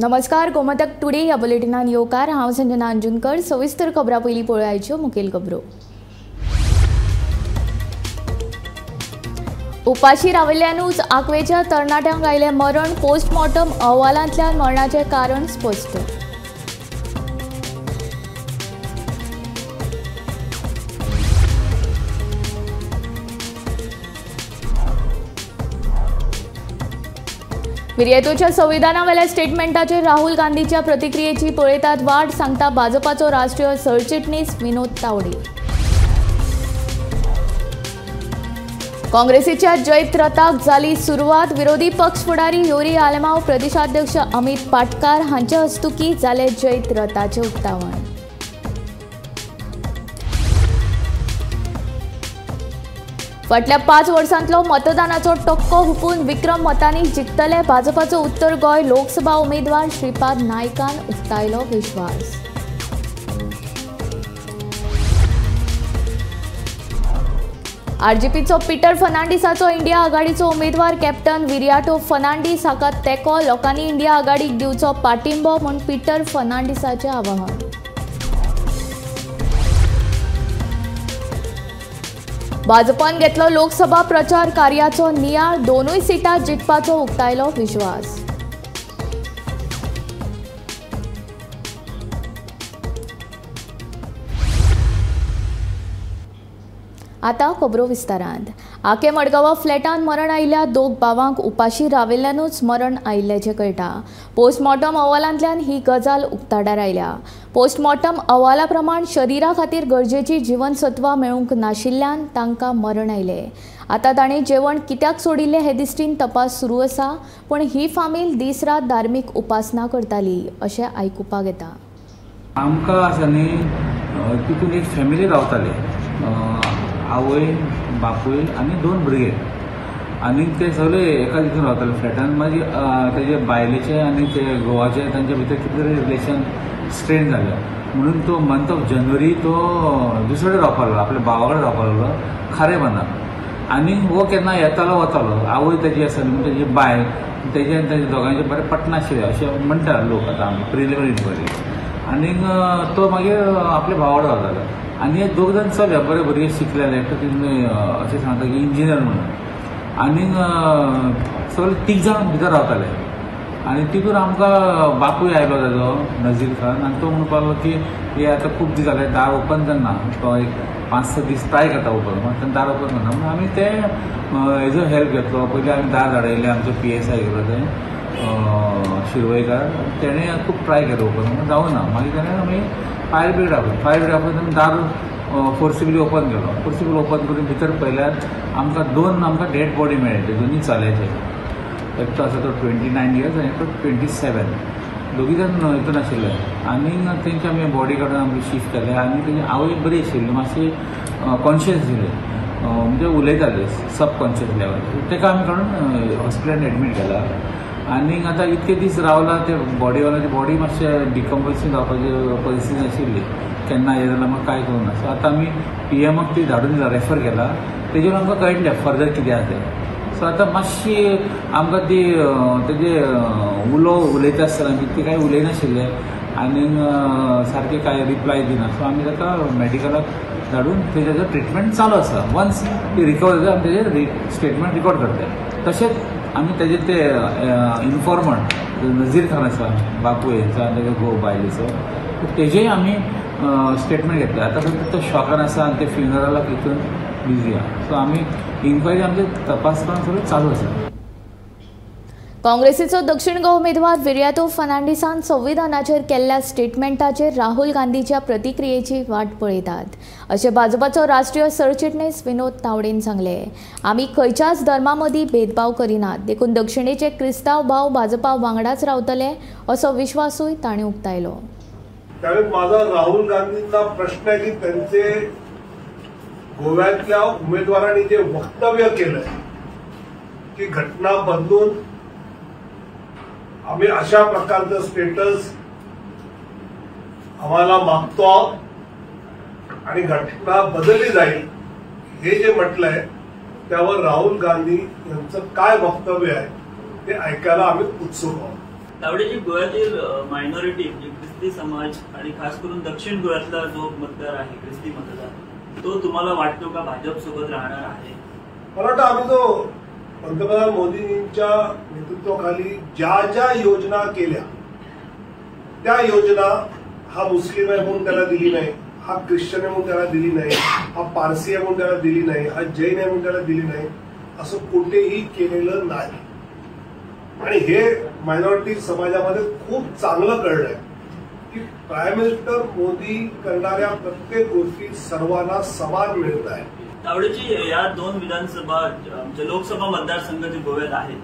नमस्कार, गोमंतक टुडे ह्या बुलेटिनान येवकार. हांव संजना अंजुनकर. सविस्तर खबरां पयलीं पळोवयाच्यो मुखेल खबरो. उपाशी राविल्ल्यानूच आंकवेच्या तरणाट्यांक आयलें मरण. पोस्टमॉर्टम अहवालांतल्यान मरणाचें कारण स्पश्ट. विरियतोच्या संविधानावेल्या स्टेटमेंटाचेर राहुल गांधीच्या प्रतिक्रियेची पळयतात वाट, सांगता भाजपाचो राष्ट्रीय सरचिटणीस विनोद तावडे. काँग्रेसीच्या जैत रथाक जाली सुरवात. विरोधी पक्ष फुडारी योरी आलेमाव, प्रदेशाध्यक्ष अमित पाटकार हांचे हस्तुकी जाले जैत रथाचें उक्तावण. फाटल्या 5 वर्सांतलो मतदानाचो टक्को हुपून विक्रम मतांनी जिखतले भाजपाचो उत्तर गोंय लोकसभा उमेदवार श्रीपाद नायकान उक्तायलो विश्वास. आरजीपीचो पीटर फर्नांडीसाचो इंडिया आघाडीचो उमेदवार कॅप्टन विरियाटो फर्नांडीस हाका तेंको. लोकांनी इंडिया आघाडीक दिवचो पाठिंबो म्हूण पीटर फर्नांडीसाचें आवाहन. भाजपान घेतलो लोकसभा प्रचार कार्याचो नियाळ. दोनूय सिटां जिखपाचो उक्तायलो विश्वास. आतां खबरो विस्तारांत. आके मडगांवा फ्लॅटान मरण आयिल्ल्या दोग भावांक उपाशी राविल्ल्यानूच मरण आयिल्ल्याचें कळटा. पोस्टमॉर्टम अहवालांतल्यान ही गजाल उक्ताडार आयल्या. पोस्टमॉर्टम अहवाला प्रमाण शरिरा खातीर गरजेची जिवनसत्वां मेळूंक नाशिल्ल्यान तांकां मरण आयलें. आतां ताणें जेवण कित्याक सोडिल्लें हे दिश्टीन तपास सुरू आसा, पूण ही फामील दीस रात धार्मीक उपासना करताली अशें आयकुपाक येता. आमकां आसा न्ही तितून एक फॅमिली रावताली, आवय बापूय आनी 2 भुरगे, आनी ते सगळे एका हितून रावताले फ्लॅटान. मागीर तेजे बायलेचे आनी ते घोवाचे तांच्या भितर कितें तरी रिलेशन स्ट्रेन जालें म्हणून तो मंथ ऑफ जानेवारी तो दुसरे कडेन रावपाक लागलो, आपल्या भावा कडेन रावपाक लागलो खारेबांदार. आनी हो केन्ना येतालो वतालो. आवय तेजी आसा न्ही, तेजी बायल तेजे आनी तेजे दोगांयचें बरें पटनाशिल्लें अशें म्हणटा लोक आतां आमी प्रिलिमिनरी इन्क्वायरी. आनीक तो मागीर आपल्या भावा कडेन रावतालो. आनी हे दोग जाण चले बरे भुरगे शिकलेले, एकटो तितून अशें सांगता की इंजिनियर म्हणून, आनीक सगळे 3 जाण भितर रावताले. आनी तितून आमकां बापूय आयलो ताजो नजीर खान, आनी तो म्हणपाक लागलो की हे आतां खूब दीस जाले दार ओपन जायना, तो एक 5-6 दीस ट्राय करता ओपन, मागीर दार ओपन जायना म्हणून आमी ते हेजो हेल्प घेतलो. पयलीं आमी दार धाडयलें, आमचो PSI गेलो ते शिरवयकार, तेणें खूब ट्राय केलो ओपन, म्हणून जावना. मागीर तेणें आमी फायर ब्रिगेड आपयली, फायर ब्रिगेड आपयली आमी दार फोर्सिबली ओपन केलो. फोर्सिबली ओपन करून भितर पळयल्यार आमकां 2 आमकां डेड बॉडी मेळ्ळे, ते दोनूय चल्याचे. एकटो आसा तो 29 इयर्स आनी एकटो 27, दोगी जाण हितून आशिल्ले. आनी तेंची आमी बॉडी काडून आमी शिफ्ट केले. आनी तेजी आवय बरी आशिल्ली, मातशी कॉन्शियस आशिल्ली, म्हणजे उलयताली सबकॉन्शियस लेवल. ताका आमी काडून हॉस्पिटलान एडमीट केला. आनी आतां इतके दीस रावला ते बॉडीवाला, बॉडी मातशें डिकम्पोजिशन जावपाची परिस्थिती आशिल्ली, केन्ना हें जाल्यार म्हाका कांय करूं ना. सो आतां आमी PMक ती धाडून दिला, रेफर केला, तेजेर आमकां कळटलें फर्दर कितें आसा तें. सो आतां मातशी आमकां ती तेजे उलयता आसतना आमी ती कांय उलयनाशिल्लें आनी सारकें कांय रिप्लाय दिना. सो आमी ताका मॅडिकलाक धाडून तेजें ट्रिटमेंट चालू आसा. वन्स ती रिकवर जाता आमी तेजेर स्टेटमेंट रिकॉर्ड करतले. तशेंच आमी तेजे ते इन्फॉर्मंट नजीर खान आसा, बापूय हेंचो आनी तेजो घोव बायलेचो, तेजेय आमी स्टेटमेंट घेतले. आतां फक्त तो शॉकान आसा आनी ते फ्युनरलाक हितून बिजी आसा. सो आमी इन्क्वायरी आमचे तपास करून सगळें चालू आसा. काँग्रेसीचो दक्षिण गोवा उमेदवार विरियातो फर्नांडीसान संविधानाचेर केल्ल्या स्टेटमेंटाचेर राहुल गांधीच्या प्रतिक्रियेची वाट पळयतात अशें भाजपाचो राष्ट्रीय सरचिटणीस विनोद तावडेन सांगलें. आमी खंयच्याच धर्मा मदीं भेदभाव करिनात, देखून दक्षिणेचे क्रिस्तांव भाव भाजपा वांगडाच रावतले असो विश्वासूय ताणें उक्तायलो. त्यामुळे माझा राहुल गांधींना प्रश्न आहे की त्यांचे गोव्यातल्या उमेदवारांनी जे वक्तव्य केलं की घटना बदलून आम्ही अशा प्रकारचं स्टेटस आम्हाला मागतो आहोत आणि घटना बदलली जाईल हे जे म्हटलंय त्यावर राहुल गांधी यांचं काय वक्तव्य आहे ते ऐकायला आम्ही उत्सुक आहोत. तावडेजी, गोव्यातील मायनॉरिटी म्हणजे क्रिस्ती समाज आणि खास करून दक्षिण गोव्यातला जो मतदार आहे क्रिस्ती मतदार, तो तुम्हाला वाटतो का भाजप सोबत राहणार आहे? मला वाटतं आम्ही जो पंतप्रधान मोदींच्या नेतृत्वाखाली ज्या ज्या योजना केल्या त्या योजना हा मुस्लिम आहे म्हणून त्याला दिली नाही, हा ख्रिश्चन आहे म्हणून त्याला दिली नाही, हा पारसी आहे म्हणून त्याला दिली नाही, हा जैन आहे म्हणून त्याला दिली नाही, असं कुठेही केलेलं नाही. आणि हे मायनॉरिटी समाजामध्ये खूप चांगलं कळलंय की प्राईम मिनिस्टर मोदी करणाऱ्या प्रत्येक गोष्टी सर्वांना समान मिळत आहे. तावडेजी, या दोन विधानसभा म्हणजे लोकसभा मतदारसंघ जे गोव्यात आहेत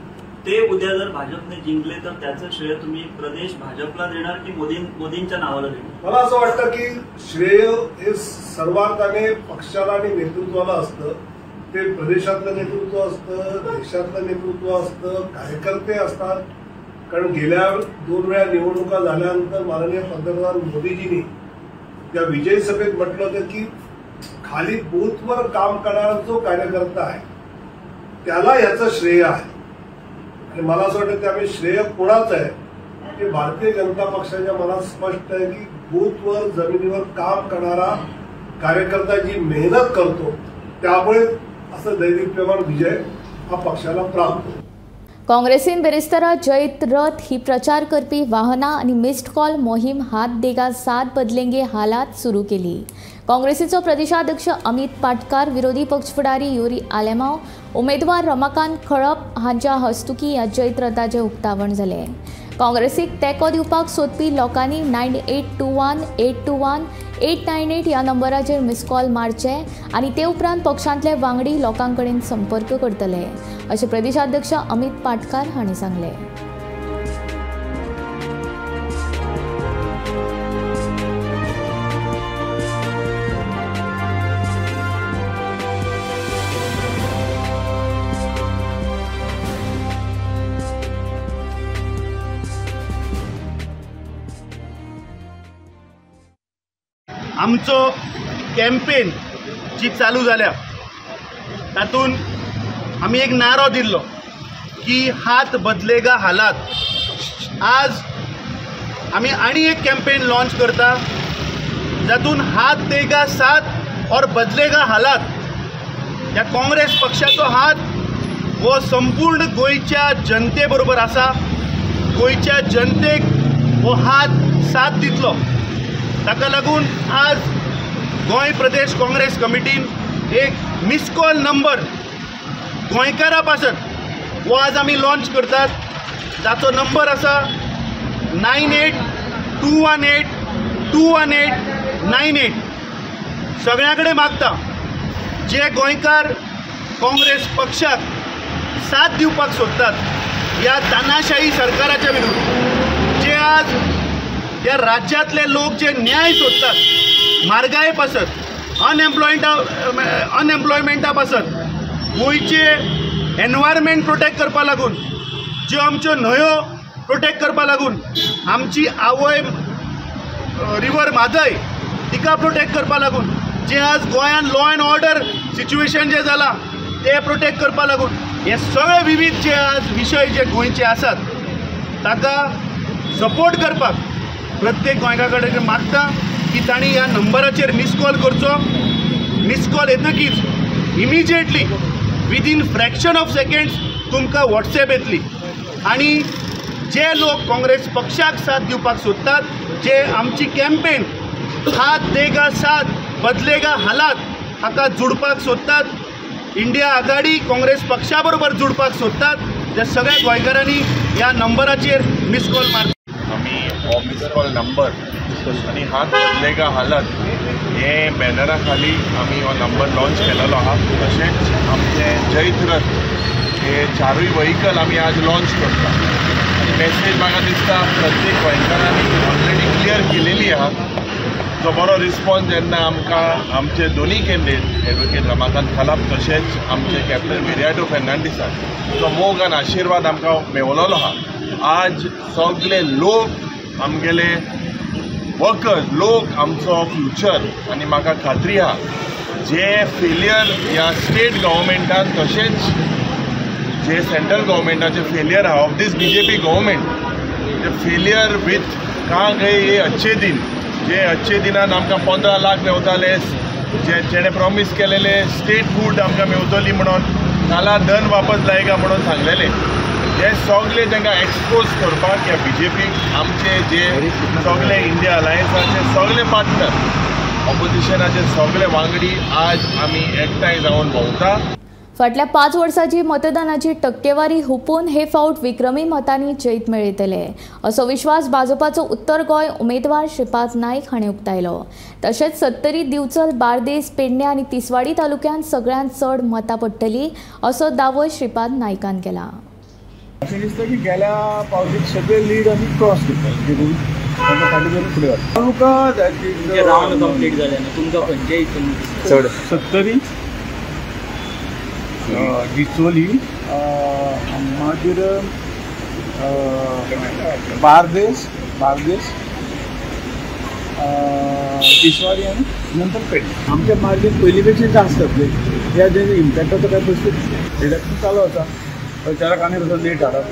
ते उद्या जर भाजपने जिंकले तर त्याचं श्रेय तुम्ही प्रदेश भाजपला देणार की मोदींच्या नावाला देणार? मला असं वाटतं की श्रेय हे सर्वार्थाने पक्षाला आणि नेतृत्वाला असतं. ते प्रदेशातलं नेतृत्व असतं, देशातलं नेतृत्व असतं, कार्यकर्ते असतात. कारण गेल्या 2 वेळा निवडणुका झाल्यानंतर माननीय पंतप्रधान मोदीजींनी त्या विजयी सभेत म्हटलं होतं की खाली बूथवर काम करणारा जो कार्यकर्ता आहे त्याला याचं श्रेय आहे. आणि मला असं वाटतं त्यामुळे श्रेय कोणाचं आहे ते भारतीय जनता पक्षाच्या मनात स्पष्ट आहे की बूथवर जमिनीवर काम करणारा कार्यकर्ता जी मेहनत करतो त्यामुळे असं दैदिप्यमान विजय हा पक्षाला प्राप्त होतो. काँग्रेसीन बिरेस्तारा जैत रथ ही प्रचार करपी वाहनां आनी मिस्ड कॉल मोहीम हात देगा साथ बदलेंगे हालात सुरू केली. काँग्रेसीचो प्रदेशाध्यक्ष अमित पाटकार, विरोधी पक्ष फुडारी युरी आलेमाव, उमेदवार रमाकांत खळप हांच्या हस्तुकी ह्या जैत रथाचें उक्तावण जालें. काँग्रेसीक तेंको दिवपाक सोदपी लोकांनी 9821 821 898 ह्या नंबराचेर मिस कॉल मारचे आनी ते उपरांत पक्षांतले वांगडी लोकां कडेन संपर्क करतले अशें प्रदेशाध्यक्ष अमित पाटकार हांणी सांगलें. आमचो कॅम्पेन जी चालू जाल्या तातूंत आमी एक नारो दिल्लो की हात बदलेगा हालात. आज आमी आनी एक कॅम्पेन लॉन्च करता जातून हात देगा साथ और बदलेगा हालात. ह्या काँग्रेस पक्षाचो हात हो संपूर्ण गोंयच्या जनते बरोबर आसा. गोंयच्या जनतेक हो हात साथ दितलो. ताका लागून आज गोंय प्रदेश काँग्रेस कमिटीन एक मिस कॉल नंबर गोंयकारा पासत हो आज आमी लॉन्च करतात. जाचो नंबर आसा 9821 821 898. सगळ्यां कडेन मागता जे गोंयकार काँग्रेस पक्षाक साथ दिवपाक सोदतात ह्या तानाशाही सरकाराच्या विरुद्ध, जे आज ह्या राज्यांतले लोक जे न्याय सोदतात म्हारगाये पासत, अनएम्प्लॉयमेंटा पासत, गोंयचे एनवायरमेंट प्रोटेक्ट करपा लागून, ज्यो आमच्यो न्हंयो प्रोटेक्ट करपा लागून, आमची आवय रिवर म्हादय तिका प्रोटेक्ट करपा लागून, जे आज गोंयांत लॉ एंड ऑर्डर सिच्युएशन जें जालां तें प्रोटेक्ट करपा लागून, हे सगळे विविध जे आज विशय जे गोंयचे आसात ताका सपोर्ट करपाक प्रत्येक गोंयकारा कडेन मागता की तांणी ह्या नंबराचेर मिस कॉल करचो. मिस कॉल येतकीच immediately within fraction of seconds तुमकां वॉट्सएप येतली आनी जे लोक काँग्रेस पक्षाक साथ दिवपाक सोदतात, जे आमची कॅम्पेन हात देगा साथ बदलेगा हालात हाका जुडपाक सोदतात, इंडिया आघाडी काँग्रेस पक्षा बरोबर जुडपाक सोदतात, त्या सगळ्या गोंयकारांनी ह्या नंबराचेर मिस कॉल मारचो. आमी हो मिस कॉल नंबर आनी हात बदलेगा हालात हे बॅनरा खाली आमी हो नंबर लॉन्च केलेलो आहा. तशेंच आमचे जैत रथ हे चारूय व्हहिकल आमी आज लॉन्च करता आनी मॅसेज म्हाका दिसता प्रत्येक गोंयकारांनी ऑलरेडी क्लियर केलेली आहा. जो बरो रिस्पॉन्स जेन्ना आमकां आमचे दोनूय कॅन्डिडेट एडवोकेट रमाकांत खलप तशेंच आमचे कॅप्टन विरियाटो फेर्नांडीसान जो मोग आनी आशिर्वाद आमकां मेवलेलो आहा. आज सगळे लोक आमगेले वर्कर्स लोक आमचो फ्युचर आनी म्हाका खात्री आहा जे फेलियर ह्या स्टेट गव्हर्मेंटान तशेंच जे सेंट्रल गव्हर्मेंटाचे फेलियर आहा of this BJP government म्हणजे फेलियर विथ कहाँ गए हे अच्छे दिन, जे अच्छे दिनान आमकां 15 लाख मेवताले, जे जेणे प्रॉमीस केलेले स्टेटहूड आमकां मेवतली म्हणून, काला धन वापस लायगा म्हणून सांगलेले, हे सगळे तांकां एक्सपोज करपाक ह्या बीजेपीक आमचे जे सगळे इंडिया अलायन्साचे सगळे पार्टनर, ऑपोजिशनाचे सगळे वांगडी आज आमी एकठांय जावन भोंवता. फाटल्या 5 वर्सांची मतदानाची टक्केवारी हुपून हे फावट विक्रमी मतांनी जैत मेळयतले असो विश्वास भाजपाचो उत्तर गोंय उमेदवार श्रीपाद नायक हांणी उक्तायलो. तशेंच सत्तरी, दिवचल, बार्देस, पेडणे आनी तिसवाडी तालुक्यांत सगळ्यांत चड मतां पडटली असो दावो श्रीपाद नायकान केला. अशें दिसता की गेल्या पावटीक सगळे लीड आमी क्रॉस करता, देखून फाटीं फुडें वता. रावंड कंप्लीट जाले ना तुमकां खंयचे हितून चड? सत्तरी, डिचोली, मागीर बार्देस, तिसवाडी आनी नंतर पेडणे. आमचे मार्जीन पयलीं पेक्षा जास्त जातले. ह्या जे इम्पॅक्टाचो काय प्रश्न इलेक्शन चालू आसा, प्रचाराक आनी कसो नेट हाडप.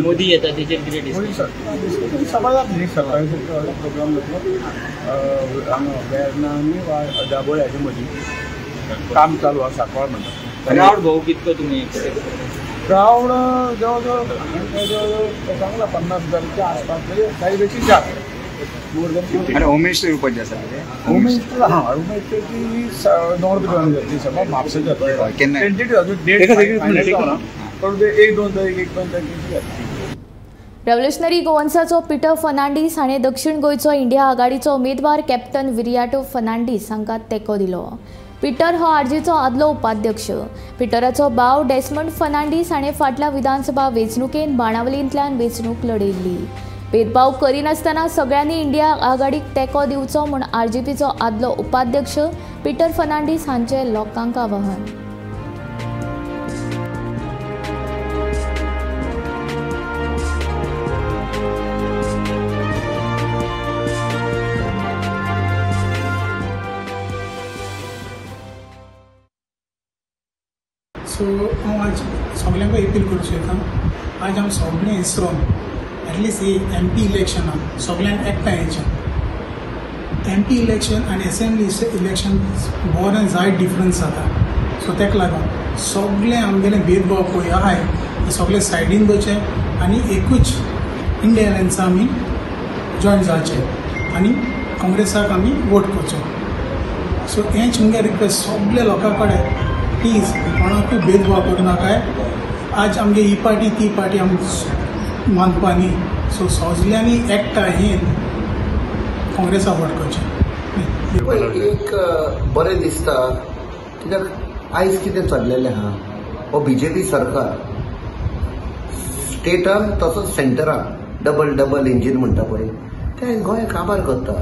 मोदी येता तेचेर कितें डिस्कशन सभा जातली, 27 व्हडलो प्रोग्राम जातलो हांगा वेर्ना आनी दाबोळे हाचे मदीं काम चालू आसा. सांकवाळ म्हणटा. क्रावड भाऊ कितको तुमी एक्सपेक्ट करता? क्रावड जवळ जवळ जवळ सांगला 50,000च्या आसपास, म्हणजे काही पेक्षा जास्त. More than 50. आनी उमेश येवपाची आसा. उमेश, हां, उमेश ती नॉर्थ गोंयान जातली सभा, म्हापशें जातली. केन्ना? टेंटेटिव्ह अजून डेट फायनल जावना, पण ते 1-2 तारीख, 1-2 तारखेची जातली. रेव्होल्युशनरी गोवन्साचो पिटर फर्नांडीस हाणें दक्षिण गोंयचो इंडिया आघाडीचो उमेदवार कॅप्टन विरियाटो फर्नांडीस हांकां तेंको दिलो. पिटर हो आरजीचो आदलो उपाध्यक्ष. पिटराचो भाव डेस्मंड फर्नांडीस हाणें फाटल्या विधानसभा वेंचणुकेंत बाणावलींतल्यान वेंचणूक लढयल्ली. भेदभाव करिनासतना सगळ्यांनी इंडिया आघाडीक तेंको दिवचो म्हूण आरजीपीचो आदलो उपाध्यक्ष पिटर फर्नांडीस हांचें लोकांक आवाहन. सो हांव आज सगल्यांक अपील करूं शकता, आज आमी सगळें इसरोन एटलिस्ट ही एम पी इलेक्शनाक सगळ्यांक एकठांय येयचें. एम पी इलेक्शन आनी एसेंब्ली इलेक्शन बरें जायत डिफरन्स जाता. सो तेका लागून सगळें आमगेलें भेदभाव पळय आहाय ते सगळे सायडीन दवरचें आनी एकूच इंडिया अलायन्सा आमी जॉयन जावचें आनी काँग्रेसाक आमी वोट करचो. सो हेंच मुगे रिक्वेस्ट सगल्या लोकां कडेन, प्लीज कोणाकूय भेदभाव करूं नाकाय. आज आमगे ही पार्टी ती पार्टी आमी मानपा न्ही. सो सगल्यांनी एकठांय येवन काँग्रेसाक वोट करचें. एक बरें दिसता कित्याक आयज कितें चल्लेलें आहा, हो बीजेपी सरकार स्टेटान तसोच सेंटरान डबल डबल इंजीन म्हणटा पळय, तें गोंय काबार करता.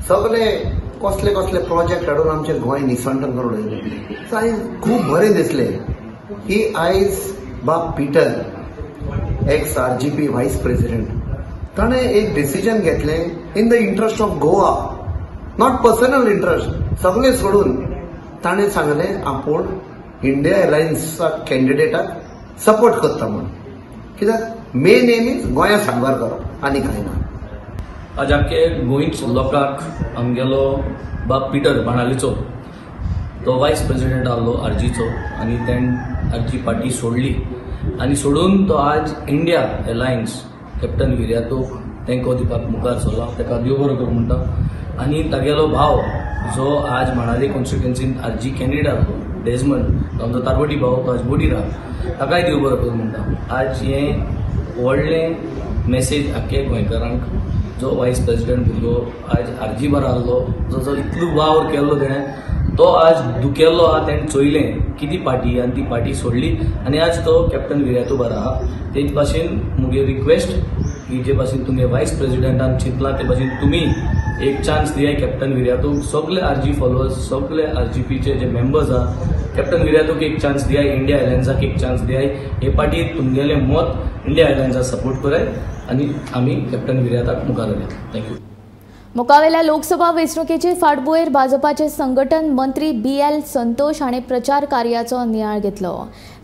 सगळे कसले कसले प्रोजेक्ट हाडून आमचें गोंय निसंटन करून उडयलें. सो आयज खूब बरें दिसलें की आयज बाब Peter ex RGP vice president ताणें एक डिसिजन घेतलें in the interest of Goa, not personal interest, सगळें सोडून ताणें सांगलें आपूण इंडिया अलायन्सा कॅन्डिडेटाक सपोर्ट करता म्हूण. कित्याक मेन एम is गोंया साल्वार करप आनी कांय ना. आज आमके गोंयच लोकांक आमगेलो बाब पिटर बाणालीचो तो वायस प्रेसिडेंट आहलो आरजीचो आनी तेणें आरजी पार्टी सोडली आनी सोडून तो आज इंडिया अलायन्स कॅप्टन विर्यातोक तेंको दिवपाक मुखार सरला. ताका देव बरो करूं म्हणटा. आनी तागेलो भाव जो आज बाणावली कॉन्स्टिट्युएन्सीन आरजी कॅन्डिडेट आहलो डेजमंड, तो आमचो तारवटी भाव, तो आज बोडीर आहा, ताकाय देव बरो करूं म्हणटा. आज हें व्हडलें मॅसेज आख्खे गोंयकारांक, जो वायस प्रेसिडेंट भुरगो आज आरजी बार आहलो, जो जो इतलो वावर केल्लो तेणें, तो आज दुखेल्लो आहा. तेणें चोयलें कितें पार्टी आनी ती पार्टी सोडली आनी आज तो कॅप्टन विर्यातो बार आहा. तेच भाशेन मुगे रिक्वेस्ट की जे भाशेन तुमगे वायस प्रेसिडेंटान चिंतलां ते भाशेन तुमी एक चान्स दियाय कॅप्टन विर्यातोक. सगळे आरजी फॉलोअर्स, सगळे आरजीपीचे जे मेंबर्स आहा, कॅप्टन विर्यातोक एक चान्स दियाय, इंडिया अलायन्साक एक चान्स दियाय. हे पार्टी तुमगेलें मत इंडिया अलायन्साक सपोर्ट कराय आनी आमी कॅप्टन विर्याताक मुखार व्हरया. Thank you. मुखावेल्या लोकसभा वेंचणुकेचे फाटभुंयेर भाजपाचे संघटन मंत्री BL Santosh हाणें प्रचार कार्याचो नियाळ घेतलो.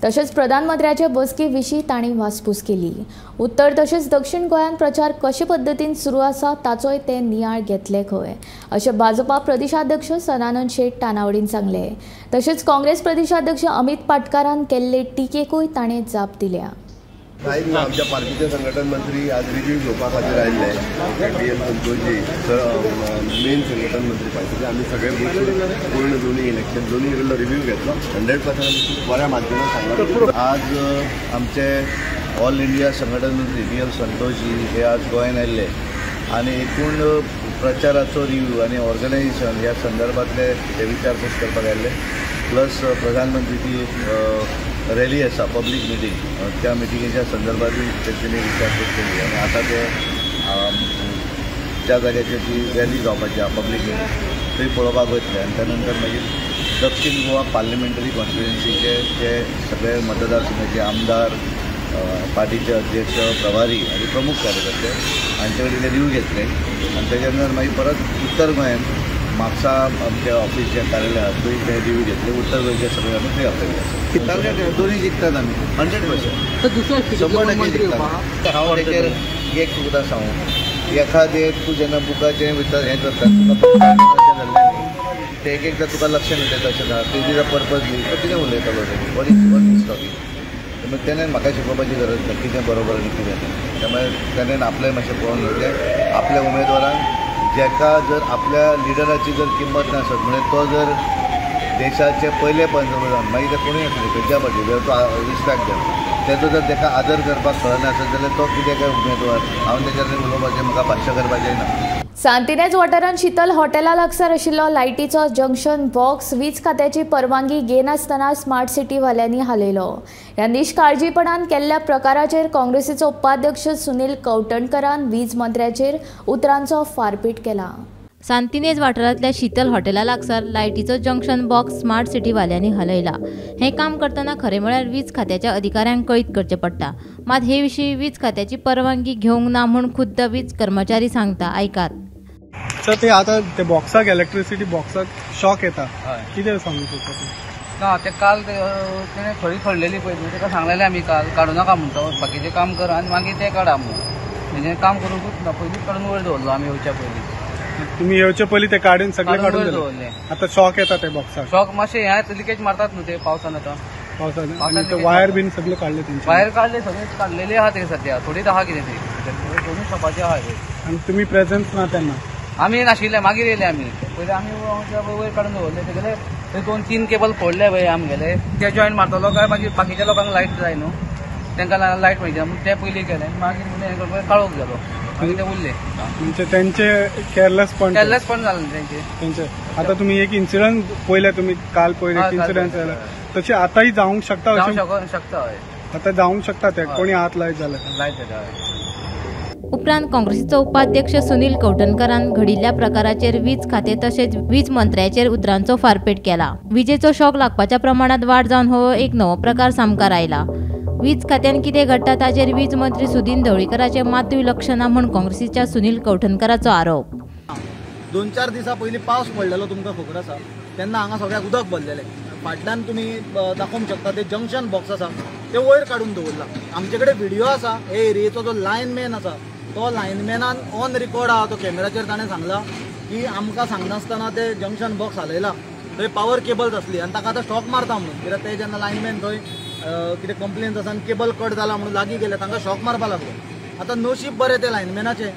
तशेंच प्रधानमंत्र्याचे बसके विशीं तांणी वासपूस केली. उत्तर तशेंच दक्षिण गोंयांत प्रचार कशे पद्दतीन सुरू आसा ताचोय ते नियाळ घेतले खंय, अशें भाजपा प्रदेशाध्यक्ष सदानंद शेट तानावडीन सांगलें. तशेंच काँग्रेस प्रदेशाध्यक्ष अमित पाटकारान केल्ले टिकेकूय ताणें जाप दिल्या. कांय आमच्या पार्टीचे संघटन मंत्री आज रिव्यू घेवपा खातीर आयिल्ले BL Santoshji main संघटन मंत्री पार्टीचे. आमी सगळे बसून पूर्ण दोन्ही इलेक्शन दोन्ही कडलो रिव्यू घेतलो. 100% बऱ्या माध्यमान सांगला. आज आमचे ऑल इंडिया संघटन मंत्री BL Santoshji हे आज गोंयान आयिल्ले आनी एकूण प्रचाराचो रिव्यू आनी ऑर्गनायझेशन ह्या संदर्भातले ते विचारपूस करपाक आयिल्ले. प्लस प्रधानमंत्रीची रॅली आसा, पब्लीक मिटींग, त्या मिटिंगेच्या संदर्भातूय तेंच्यांनी विचारपूस केली आनी आतां ते ज्या जाग्याचेर ती रॅली जावपाची आसा पब्लीक मिटींग थंय पळोवपाक वयतले आनी त्या नंतर मागीर दक्षिण गोवा पार्लिमेंटरी कॉन्स्टिट्युएन्सीचे जे सगळे मतदारसंघाचे आमदार, पार्टीचे अध्यक्ष, प्रभारी आनी प्रमुख कार्यकर्ते हांचे कडेन ते रिव्यू घेतले आनी तेच्या नंतर मागीर परत उत्तर गोंयांत म्हापसा आमच्या ऑफिस जे कार्यालय आसा थंय ते रिव्यू घेतले. उत्तर गोंयचे सगळे आमी थंय आपयले आसा. टार्गेट दोन्ही जिखतात आमी 100%, 100% जिखतात. हांव तेचेर एक तुका सांगू, एखादें तूं जेन्ना बुकाचें विचार हें करता तुका अशें जाल्लें न्ही, ते एक एकदां तुका लक्ष मेळटा तशें ना, तेजी पर्पज न्ही, तो कितें उलयतालो तें what is talking. त्यामुळे तेणें म्हाका शिकोवपाची गरज ना कितें बरोबर आनी कितें ना. त्यामुळे तेणें आपलें मातशें पळोवन घेवचें. आपल्या उमेदवारांक ज्याका जर आपल्या लिडराची जर किंमत नासत म्हणजे तो जर देशाचे पयले पंतप्रधान, मागीर ते कोणूय आसूं खंयच्या पार्टी तो रिस्पेक्ट द्या, तेजो जर ताका आदर करपाक कळना आसत जाल्यार तो कितें काय उमेदवार, हांव तेच्यार उलोवपाचें म्हाका भाश्य करपाचें ना. सांतिनेज वाठारांत शीतल हॉटेला लागसार आशिल्लो लायटीचो जंक्शन बॉक्स वीज खात्याची परवानगी घेनासतना स्मार्ट सिटीवाल्यांनी हालयलो. ह्या निश्काळजीपणान केल्ल्या प्रकाराचेर काँग्रेसीचो उपाध्यक्ष सुनील कवठणकरान वीज मंत्र्याचेर उतरांचो फारपेट केला. सांतिनेज वाठारांतल्या शीतल हॉटेला लागसार लायटीचो जंक्शन बॉक्स स्मार्ट सिटीवाल्यांनी हलयला. हें काम करतना खरें म्हळ्यार वीज खात्याच्या अधिकाऱ्यांक कळीत करचें पडटा. मात हे विशीं वीज खात्याची परवानगी घेवंक ना म्हूण खुद्द वीज कर्मचारी सांगता. आयकात. सर, ते आतां ते बॉक्साक, इलेक्ट्रिसिटी बॉक्साक शॉक येता, कितें सांगू शकता? ना, ते काल तेणें खळी खणलेली पळय न्हू, ताका सांगलेलें आमी काल काडूं नाका म्हणटा, बाकीचें काम कर आनी मागीर तें काडा म्हणून. तेजें काम करूंकूच ना, पयलींच काडून वयर दवरलो आमी येवच्या पयलीं. तुमी येवचे पयलीं ते काडून सगळें काडून दवरलें. आतां शॉक येता ते बॉक्साक? शॉक मातशें हें लिकेज मारतात न्हू ते पावसान. आतां पावसान वायर बीन सगळे काडले तेंचे? वायर काडले, सगळे काडलेले आहा ते सद्या, थोडीच आहा कितें ते दोनूय शॉपाचे आहा. आनी तुमी प्रेजन्स ना तेन्ना? आमी नाशिल्ले, मागीर येयले आमी. पयलीं आमी वयर काडून दवरले तेगेले थंय 2-3 केबल फोडले पळय आमगेले, ते जॉयन मारतलो काय मागीर बाकीच्या लोकांक लायट जाय न्हू, तांकां लायट मेळची म्हणून ते पयलीं केले. मागीर काळोख जालो, मागीर ते उरले. म्हणजे तेंचे केअरलेसपण जालें तेंचे तेंचे. आतां तुमी एक इन्सिडंट पळयले, तुमी काल पळयले एक इन्सिडंट जालो, तशें आतांय जावंक शकता? शकता, आतां जावंक शकता ते कोणी हात लायत जाल्यार लायत जाल्यार. उपरांत काँग्रेसीचो उपाध्यक्ष सुनील कवठणकरान घडिल्ल्या प्रकाराचेर वीज खातें तशेंच वीज मंत्र्याचेर उतरांचो फारपेट केला. विजेचो शॉक लागपाच्या प्रमाणांत वाड जावन हो एक नवो प्रकार सामकार आयला. वीज खात्यान कितें घडटा ताचेर वीज मंत्री सुदिन ढवळीकराचें मातूय लक्ष ना म्हूण काँग्रेसीच्या सुनील कवठणकराचो आरोप. 2-4 दिसां पयलीं पावस पडलेलो तुमकां खबर आसा, तेन्ना हांगा सगळ्याक उदक भरलेलें. फाटल्यान तुमी दाखोवंक शकता ते जंक्शन बॉक्स आसा ते वयर काडून दवरला. आमचे कडेन व्हिडियो आसा, हे एरियेचो जो लायनमॅन आसा तो लायनमॅनान ऑन रिकॉर्ड आहा, तो कॅमेराचेर ताणें सांगला की आमकां सांगनासतना ते जंक्शन बॉक्स हालयला, थंय पावर केबल्स आसली आनी ताका आतां शॉक मारता म्हणून. कित्याक ते जेन्ना लायनमॅन थंय कितें कंप्लेन्स आसा आनी केबल कट जाला म्हणून लागीं गेले, तांकां शॉक मारपाक लागलो. आतां नशीब बरें ते लायनमॅनाचें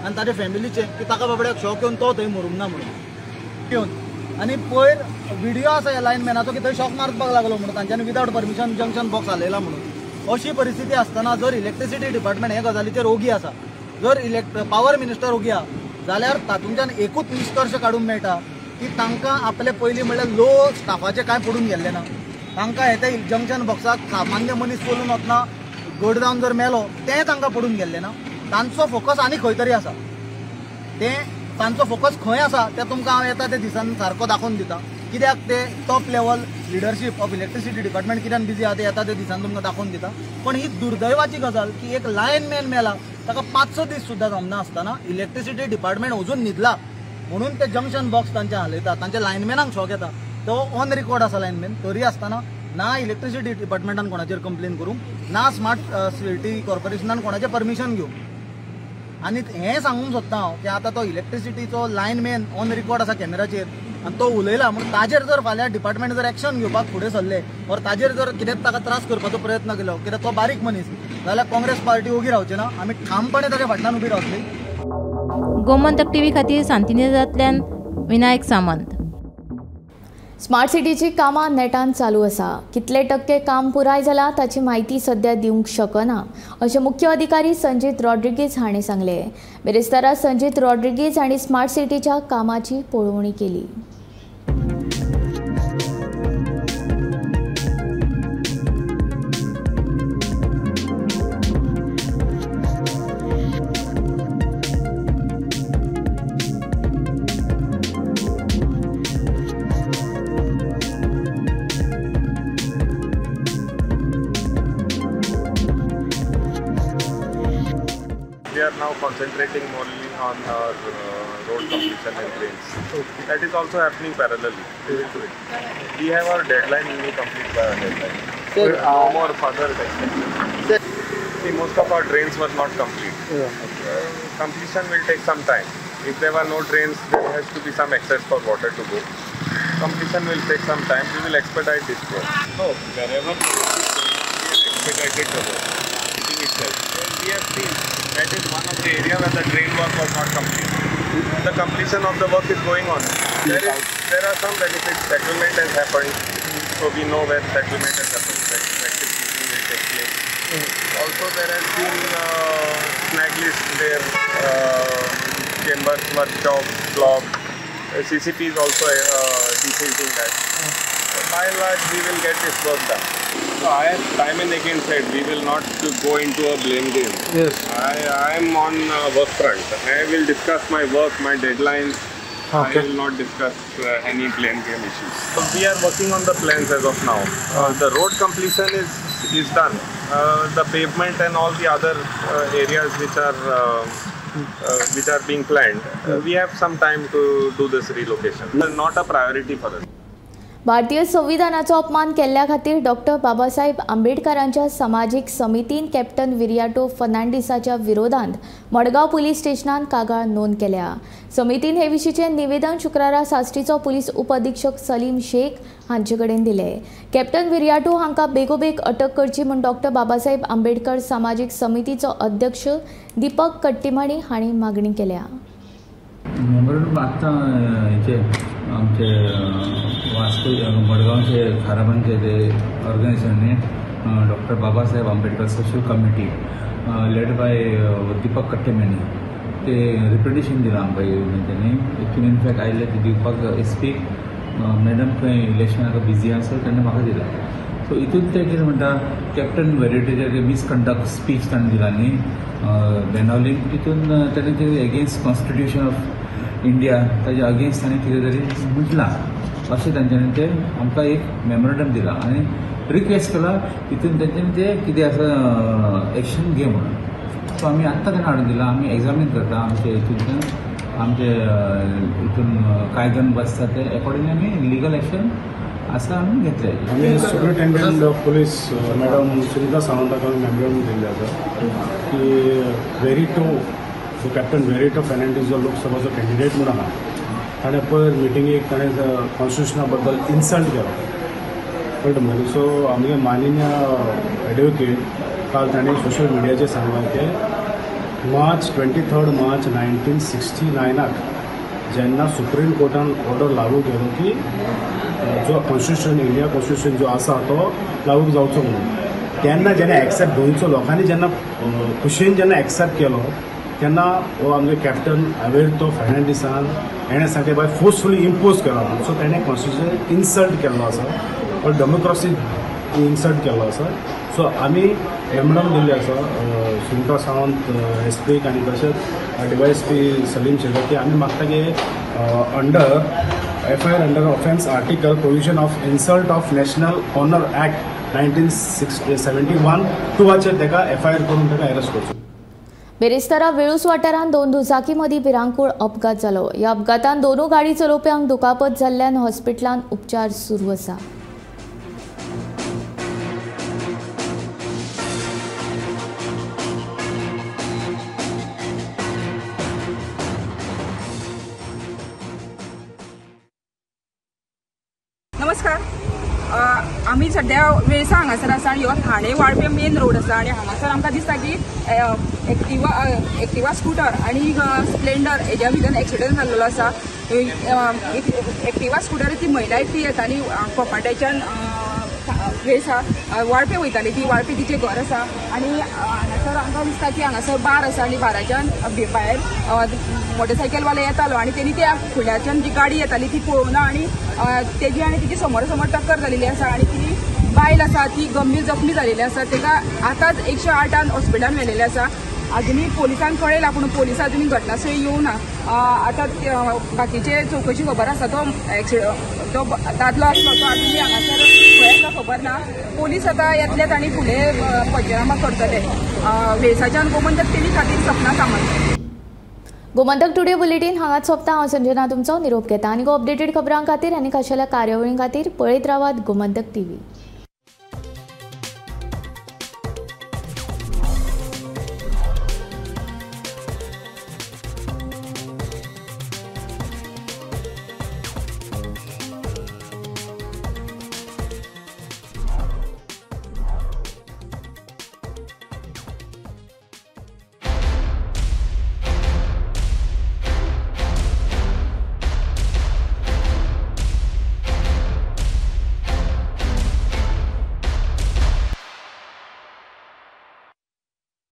आनी ताजे फॅमिलीचें की ताका बाबड्याक शॉक येवन तो थंय मरूंक ना म्हणून येवन. आनी पयर व्हिडियो आसा ह्या लायनमॅनाचो की थंय शॉक मारपाक लागलो म्हणून तांच्यांनी विदावट परमिशन जंक्शन बॉक्स हालयला म्हणून. अशी परिस्थिती आसतना जर इलेक्ट्रिसिटी डिपार्टमेंट हे गजालीचेर ओगी आसा, जर पावर मिनिस्टर ओगी आहा जाल्यार तातूंतल्यान एकूच निश्कर्श काडूंक मेळटा की तांकां आपले पयलीं म्हणल्यार लो स्टाफाचें कांय पडून गेल्लें ना. तांकां हे ते जंक्शन बॉक्साक सामान्य मनीस चलून वतना गड जावन जर मेलो तें तांकां पडून गेल्लें ना. तांचो फोकस आनी खंय तरी आसा, तें तांचो फोकस खंय आसा तें तुमकां हांव येता ते दिसान सारको दाखोवन दिता. कित्याक ते top level leadership of electricity department कित्यान बिजी आहा ते येता ते दिसान तुमकां दाखोवन दिता. पण ही दुर्दैवाची गजाल की एक लायनमॅन मेला ताका 5-6 दीस सुद्दां जमना आसतना इलेक्ट्रिसिटी डिपार्टमेंट अजून न्हिदला म्हणून ते जंक्शन बॉक्स तांचे हालयता, तांच्या लायनमॅनांक शॉक येता. तो ऑन रिकॉर्ड आसा लायनमॅन, तरी आसतना ना इलेक्ट्रिसिटी डिपार्टमेंटान कोणाचेर कंप्लेन करूंक ना स्मार्ट सिटी कॉर्पोरेशनान कोणाचें परमिशन घेवंक. आनी हें सांगूंक सोदता हांव की आतां तो इलेक्ट्रिसिटीचो लायनमॅन ऑन रिकॉर्ड आसा कॅमेराचेर आनी तो उलयला म्हूण ताजेर जर फाल्यां डिपार्टमेंट जर एक्शन घेवपाक फुडें सरले ऑर ताजेर जर कितें ताका त्रास करपाचो प्रयत्न केलो कित्याक तो बारीक मनीस जाल्यार काँग्रेस पार्टी ओगी रावची ना, आमी ठामपणे ताच्या फाटल्यान उबी रावतली. गोमंतक टीव्ही खातीर सांतिनेजांतल्यान विनायक सामंत. स्मार्ट सिटीची कामां नेटान चालू आसा. कितले टक्के काम पुराय जाला ताची म्हायती सध्या दिवंक शकना अशें मुख्य अधिकारी संजीत रॉड्रिगीज हांणी सांगलें. बिरेस्तारा संजीत रॉड्रिगीज हांणी स्मार्ट सिटीच्या कामाची पळोवणी केली. We are now concentrating only on our road completion and drains. Okay. That is also happening parallelly. We will do it. We have our deadline, we will complete by our deadline. Sir, no more further extension. See, most of our drains were not complete. Yeah. Completion will take some time. If there were no drains, there has to be some access for water to go. Completion will take some time. We will expedite this work. So, wherever we have expedited the work, itself. We have seen that is one of the area where the drain work was not complete. The completion of the work is going on. There are some benefits. Settlement has happened, so we know where settlement has happened. Effective keeping will take place. Also, there has been snag list there. Chambers were chopped, clogged. CCP is also desilting that. So by and large, we will get this work done. So I have time and again said we will not go into a blame game. Yes. I am on work front. I will discuss my work, my deadlines. Okay. I will not discuss any blame game issues. So we are working on the plans as of now. The road completion is done. The pavement and all the other areas which are being planned, we have some time to do this relocation. Not a priority for us. भारतीय संविधानाचो अपमान केल्ल्या खातीर doctor Babasaheb आंबेडकरांच्या समाजीक समितीन captain Viriato फर्नांडीसाच्या विरोधांत Madgaon police स्टेशनान कागाळ नोंद केल्या. समितीन हे विशींचें निवेदन शुक्रारा साश्टीचो पुलीस उपअधिक्षक सलीम शेख हांचे कडेन दिलें. कॅप्टन विरियाटो हांकां बेगोबेग अटक करची म्हूण डॉक्टर बाबासाहेब आंबेडकर सामाजीक समितीचो अध्यक्ष दीपक कट्टीमाणी हांणी मागणी केल्या. आमचे वास्को मडगांवचे खाराबांचे ते ऑर्गनायझेशनने doctor Babasaheb Ambedkar social committee led by Deepak Kattimani ते रिप्रेजेंटेशन दिलां आमकां तेणी. हितून इनफॅक्ट आयिल्ले ते दिवपाक एस पी मॅडम खंय इलेक्शनाक बिजी आसा तेन्ना म्हाका दिला. सो हितून ते कितें म्हणटा कॅप्टन वेरिटीचे ते मिसकंडक्ट स्पीच ताणें दिला न्ही बेनावलीन, तितून ताणें ते एगेन्स्ट कॉन्स्टिट्युशन ऑफ इंडिया ताजे अगेन्स्ट ताणें कितें तरी म्हटलां अशें तांच्यांनी ते आमकां एक मेमोरंडम दिलां आनी रिक्वेस्ट केला तितून तांच्यांनी ते कितें आसा एक्शन घे म्हणून. सो आमी आत्तां ताणें हाडून दिलां, आमी एग्जामीन करता आमचे हितूंतल्यान आमचे हितून कायद्यान बसता ते एकॉर्डिंगली आमी लिगल एक्शन आसा आमी घेतले. आमी superintendent of police madam Sunita सावंताक आमी मेमोरंडम दिल्लें आसा की वेरिटो जो कॅप्टन वेरिटो फर्नांडीस जो लोकसभाचो कॅन्डिडेट म्हूण आहा ताणें पयर मिटिंगेक ताणें कॉन्स्टिट्युशना बद्दल इन्सल्ट केलो कळटा मरे. सो आमगे माननीय एडवोकेट काल ताणें सोशल मिडियाचेर सांगलां की 23 मार्च 1969 जेन्ना सुप्रीम कोर्टान ऑर्डर लागू केलो की जो कॉन्स्टिट्युशन इंडिया कॉन्स्टिट्युशन जो आसा तो लागू जावचो म्हणून, तेन्ना जेन्ना एक्सेप्ट गोंयचो लोकांनी जेन्ना खुशयेन जेन्ना एक्सेप्ट केलो तेन्ना हो आमगे कॅप्टन आवेर्तो फर्नांडीसान हेणें सांगलें बाय फोर्सफुली इम्पोज केलो म्हणून. सो तेणें कॉन्स्टिट्युशन इन्सल्ट केल्लो आसा और डेमोक्रेसी इन्सल्ट केल्लो आसा. सो आमी मेमोरंडम दिल्लें आसा सुनिता सावंत एस पीक आनी तशेंच डी.वाय.एस पी सलीम शेख की आमी मागता की under FIR under offence article provision of insult of national honour act 1971-2 ताका एफआयआर करून ताका अरेस्ट करचो. बेरेस्तारा वेळूस वाठारांत 2 दुचाकी मदीं भिरांकूळ अपघात जालो. ह्या अपघातान दोनूय गाडी चलोवप्यांक दुखापत जाल्ल्यान हॉस्पिटलांत उपचार सुरू आसा. नमस्कार, आमी सद्या वेळसा हांगासर आसा आनी हो ठाणे वाळपे मेन रोड आसा आनी हांगासर आमकां दिसता की एक्टिवा स्कुटर आनी स्प्लेंडर हेज्या भितर एक्सिडंट जाल्लो आसा. एक्टिवा स्कुटर ती महिला एकटी येताली कोपाट्याच्यान वेळसा वाळपे वयताली, ती वाळपे तिचें घर आसा आनी हांगासर आमकां दिसता की हांगासर बार आसा आनी बाराच्यान भायर मोटरसायकलवाले येतालो आनी तेणी त्या फुडल्याच्यान जी गाडी येताली ती पळोवना आनी तेजी आनी तिची समोर समोर टक्कर जालेली आसा आनी ती बायल आसा ती गंभीर जखमी जालेली आसा. ताका आतांच 108 हॉस्पिटलान व्हेलेलें आसा. अजुनूय पोलिसांक कळयलां पूण पोलिसां अजुनूय घटनास्थळी येवना. आतां बाकीचे चवकशी खबर आसा. तो तो दादलो आसलो तो अजुनूय हांगासर खंय आसा खबर ना. पोलीस आतां येतलेच आनी फुडें पंचनामा करतले. वेळसाच्यान गोमंतक टीव्ही खातीर सपना सामंत. गोमंतक टुडे बुलेटीन हांगाच सोंपता. हांव संजना तुमचो निरोप घेता आनी अपडेटेड खबरां खातीर आनी खाशेल्या कार्यावळीं खातीर पळयत रावात गोमंतक टीव्ही.